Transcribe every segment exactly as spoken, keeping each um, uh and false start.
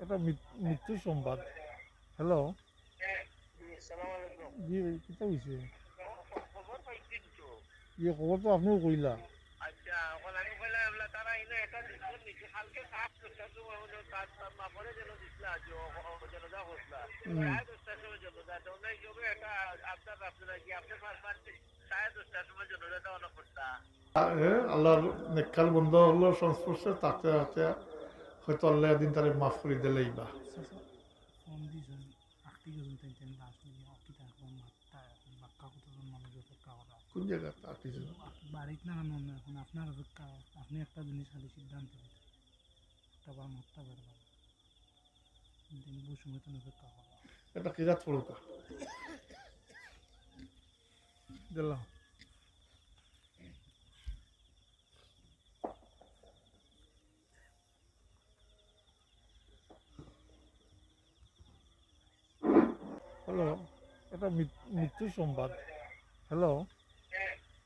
একটা মৃত-, মৃত্যু সংবাদ। হ্যালো। হ্যাঁ, জি, আসসালামু আলাইকুম। জি, কিতা হইছে? খবর পাইছেন তো? জি, খবর তো আপনিও কইলা। আচ্ছা, এখন আমি কইলাম, এবলা তারা ইনো একটা দিছিল নিচে, কালকে সাড়ে দশটার সময় হলো তার, তার মা পরে যেন দিছিল, আজ ও, ও, ও, যেন যা হসলা। হুম। সাড়ে দশটার সময় যেন যা, তো ওনার হিসাবে একটা আবদার রাখছে নাকি, আপনি পারবেন সাড়ে দশটার সময় যেন যা, তা অনেক করতা। এ, আল্লাহর নেককার বন্দা অকলর সংস্পর্শে থাকতে থাকতে হয়তো আল্লাহ একদিন তারে মাফ করি দিলাইবা। ফোন দিছইন, আটটি গেছইন, তাইন তাইন লাশ নিয়া, কিতা এখন মাত্তা, বাক্কা কতজন মানুষ অপেক্ষা করা। কোন জায়গাত আটটি জন? বাড়িত না, না, না, এখন আপনার অপেক্ষা, আপনি একটা জিনিস খালি সিদ্ধান্ত দিতে। একটা বার মাত্তা বের করা। কিন্তু আমি বসে মতন অপেক্ষা করা। এটা কিরাত পড়ুকা। দিলাম। হ্যালো, এটা মৃত-, মৃত্যু সংবাদ। হ্যালো।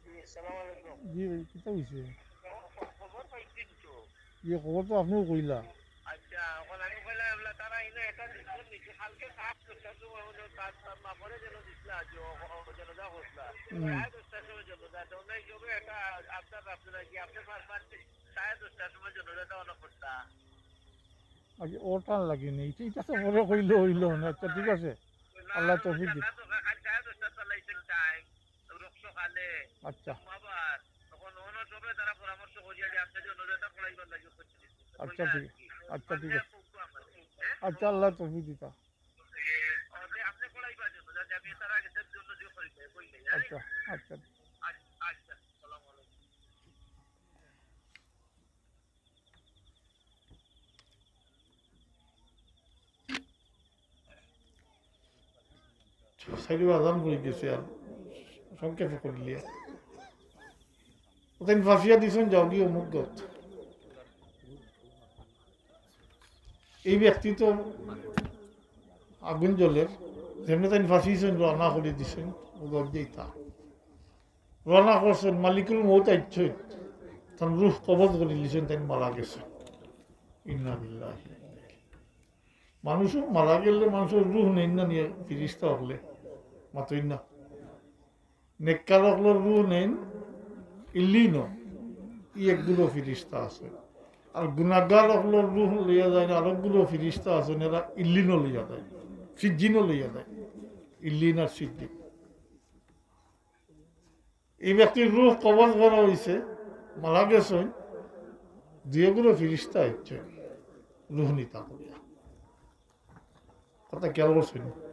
জি, আসসালামু আলাইকুম। জি, কিতা হইছে? খবর পাইছেন তো? জি, খবর তো আপনিও কইলা। আচ্ছা, এখন আমি কইলাম, এবলা তারা ইনো একটা দিছিল নিচে, কালকে সাড়ে দশটার সময় হলো তার, তার মা পরে যেন দিছিল, আজ ও, ও, যেন যা হসলা। হুম। সাড়ে দশটার সময় যেন যা, তো ওনার হিসাবে একটা আবদার রাখছে নাকি, আপনি পারবেন সাড়ে দশটার সময় যেন যা, তা অনেক করতা। আচ্ছা, ওটার লাগি নেই। এটা, এটা তো পরে কইলে হইলো না। আচ্ছা, ঠিক আছে। আল্লাহ তৌফিক দিক। আচ্ছা। আচ্ছা, ঠিক, আচ্ছা, ঠিক আছে। আচ্ছা, আল্লাহ তৌফিক দিতা। আচ্ছা, আচ্ছা। সাইডে আজান পড়ি গেছে, আর সংক্ষেপে করিলিয়া। তাইন ফাঁসিয়া দিছইন, যাওগি অমুক গত। এই ব্যক্তি তো আগুন জ্বলের, যেমনে তাইন ফাঁসিছইন, রওনা করি দিছইন, ও গত যেতা। রওনা করছইন, মালিকুল মউত আইছইন, তান রুহ কবজ করি লিছইন, তাইন মারা গেছইন। ইন্না লিল্লাহি। মানুষ মারা গেলে মানুষর রুহ নেইন না নি ফিরিস্তা অকলে? মাতইন না। নেককার অকলর রুহ নেইন ইল্লিনো, ই একগুলো ফিরিস্তা আছে। আর গুনাগার অকলর রুহ লইয়া যাইন, আরকগুলো ফিরিস্তা আছে, এরা ইল্লিনো লইয়া যাইন, সিজ্জিনো লইয়া যাইন, ইল্লিন আর সিজ্জিন। এই ব্যক্তির রুহ কবজ করা হইছে, মারা গেছইন, দুইগুলো ফিরিস্তা আইছইন রুহ নিতা করিয়া। কথা খেয়াল করছইন?